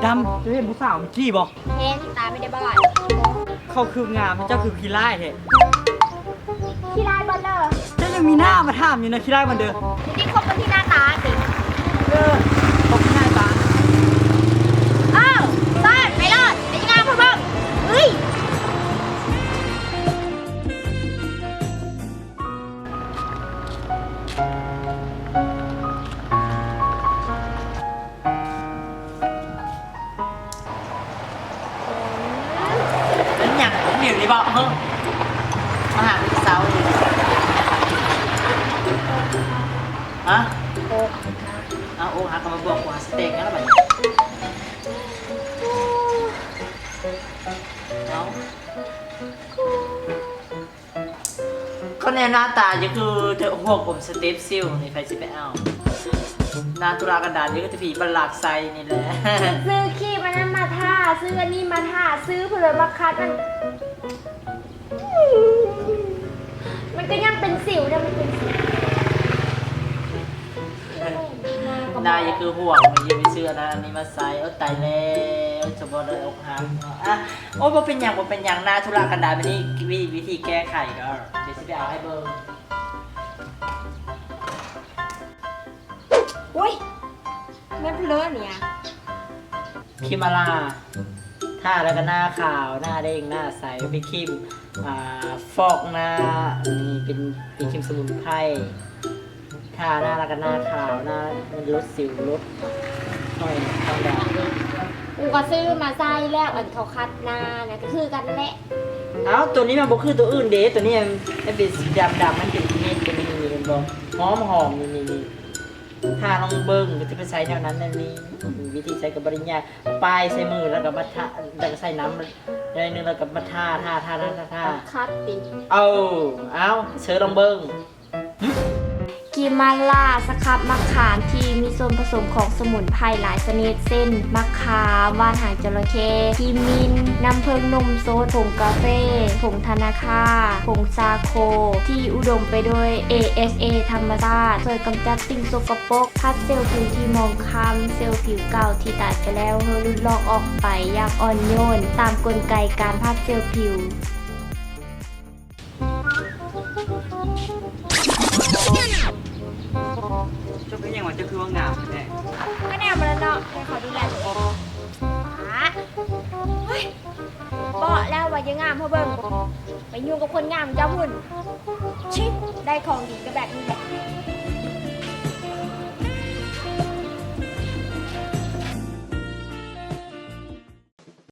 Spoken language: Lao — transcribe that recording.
ດຳ ເຈົ້າເຫັນຜູ້ສາວເມື່ອກີ້ບໍ່? ເຫັນ ຕາໄມ່ໄດ້ບອດ. ເຂົາຄືງາມ ເຈົ້າຄືຂີ້ຮ້າຍແທ້. ຂີ້ຮ້າຍບໍ່ເລີ? ເຈົ້າຍັງມີໜ້າມາຖາມຢູ່ນະ ຂີ້ຮ້າຍບໍ່ເລີ? ນີ້ຄົບກັນທີ່ໜ້າຕາຕິ? ເອີ ຄົບທີ່ໜ້າຕາ. ເອີ ເຊີນ ໄປໂລດ ໄປງາມເພິ່ນເບິ່ງ. ເອີຍ ເປັນຫຍັງ ມີຫຍັງນີ້ບໍ່? ເຮີ້ ມາຫາຜູ້ສາວອີກ. ຮະ? ເອົາ ອົກຫັກກໍມາບອກກູຫາສະແຕັກແລ້ວບັດນີ້. ເອົາ ຄົນແນວໜ້າຕາຈະຄືຫົວກົມສະເຕັບຊິວນີ້ ໃຜຊິໄປເອົາ? ໜ້າທຸລະກັນດານຈະຄືແຕ່ຜີບັນລັກໄຊນີ້ແຫຼະ. ຊື້ຄຣີມອັນນັ້ນມາທາ ຊື້ອັນນີ້ມາທາ ຊື້ເພື່ອມາຂັດ ມັນ ມັນກໍຍັງເປັນສິວເດ້ ມັນເປັນສິວ. ໜ້າຈະຄືຫ່ວງ ມັນຈະໄປຊື້ອັນນັ້ນອັນນີ້ມາໃສ່. ໂອ້ ຕາຍແລ້ວ ສະບໍ່ໄດ້ອົກຫັກເນາະ. ອະ ໂອ້ ບໍ່ເປັນຫຍັງ ບໍ່ເປັນຫຍັງ ໜ້າທຸລະກັນດານແບບນີ້ ມີວິທີແກ້ໄຂດອກ ດຽວຊິໄປເອົາໃຫ້ເບິ່ງ. ອຸ້ຍ ແມ່ນເລີນີ້ ຄຣີມອາລາ ທາແລ້ວກໍໜ້າຂາວ ໜ້າເດັ່ງ ໜ້າໃສ. ເປັນຄຣີມ ອ່າ ຟອກໜ້າ ນີ້ເປັນ ເປັນຄຣີມສະໝຸນໄພ ທາໜ້າແລ້ວກໍໜ້າຂາວ ໜ້າ ມັນລົດສິວ ລົດຮອຍຄາວດຳ. ກູກໍຊື້ມາໃຊ້ແລ້ວ ອັນເຂົາຂັດໜ້ານະ ກໍຄືກັນແຫຼະ. ເອົ້າ ໂຕນີ້ມັນບໍ່ຄືໂຕອື່ນເດ້ ໂຕນີ້ມັນເປັນສີດຳໆ ມັນເປັນເມັດ ເປັນນີ້ ເຫັນບໍ່ ຫອມໆ ນີ້ໆ ທາລອງເບິ່ງ ກໍຈະໄປໃຊ້ແນວນັ້ນແນວນີ້. ວິທີໃຊ້ກໍບໍ່ໄດ້ຍາກ ປ້າຍໃສ່ມື ແລ້ວກໍມາທາ ແລ້ວກໍໃສ່ນ້ຳໜ້ອຍໜຶ່ງ ແລ້ວກໍມາທາ ທາ ທາ ທາ ທາ ຂັດຕິ. ເອົາ ເອົາ ເຊີນລອງເບິ່ງ. ຄຣີມອາລາສະຄັບໝາກຂາມ ທີ່ມີສ່ວນປະສົມຂອງສະໝຸນໄພຫຼາຍຊະນິດ ເຊັ່ນ ໝາກຂາມ, ຫວ່ານຫາງຈໍລະເຄ, ຂີ້ມິ່ນ, ນ້ຳເຜິ້ງນົມສົດ, ຜົງກາເຟ, ຜົງທະນາຄາ, ຜົງຊາໂຄ ທີ່ອຸດົມໄປດ້ວຍ ເອ ເອັດ ເອ ທຳມະຊາດ ຊ່ວຍກຳຈັດສິ່ງສົກກະປົກ, ພັດເຊວຜິວທີ່ໝອງຄາມ, ເຊວຜິວເກົ່າທີ່ຕາຍໄປແລ້ວ ໃຫ້ຫຼຸດລອກອອກໄປຢ່າງອ່ອນໂຍນ ຕາມກົນໄກການພັດເຊວຜິວ. ເຈົ້າເປັນຫຍັງວະ ເຈົ້າຄືວ່າງາມແທ້? ກະແນວມາແລ້ວເນາະ ໃຫ້ເຂົາດູແລຕົວເອງ. ອາ ເຮີ້ຍ ບອກແລ້ວວ່າຢ່າງາມໃຫ້ເບິ່ງ ໄປຫຍຸ້ງກັບຄົນງາມເຈົ້າພຸ້ນ. ຊິ ໄດ້ຂອງດີກໍແບບນີ້ແຫຼະ.